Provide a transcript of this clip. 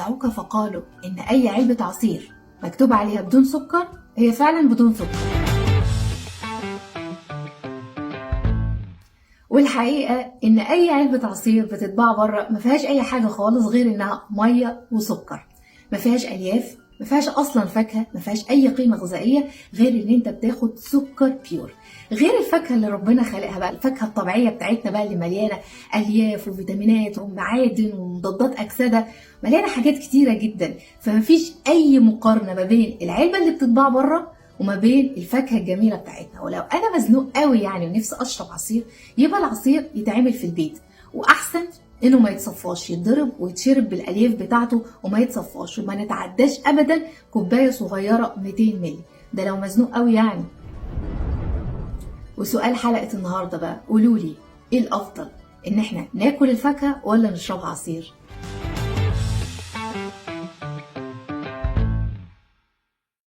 خدعوك فقالوا إن أي علبة عصير مكتوب عليها بدون سكر هي فعلا بدون سكر. والحقيقة إن أي علبة عصير بتتباع بره ما فيهاش أي حاجة خالص غير إنها مية وسكر، ما فيهاش ألياف، ما فيهاش أصلا فاكهة، ما فيهاش أي قيمة غذائية غير إن أنت بتاخد سكر pure، غير الفاكهة اللي ربنا خلقها بقى، الفاكهة الطبيعية بتاعتنا بقى اللي مليانة ألياف وفيتامينات ومعادن ومضادات أكسدة، مليانة حاجات كتيرة جدا. فمفيش أي مقارنة ما بين العلبة اللي بتتباع بره وما بين الفاكهة الجميلة بتاعتنا. ولو أنا مزنوق قوي يعني ونفسي أشرب عصير، يبقى العصير يتعمل في البيت، وأحسن إنه ما يتصفاش، يتضرب ويتشرب بالألياف بتاعته وما يتصفاش، وما نتعداش أبدا كوباية صغيرة 200 مللي، ده لو مزنوق قوي يعني. وسؤال حلقة النهاردة بقى، قولولي إيه الأفضل، إن إحنا ناكل الفاكهة ولا نشربها عصير؟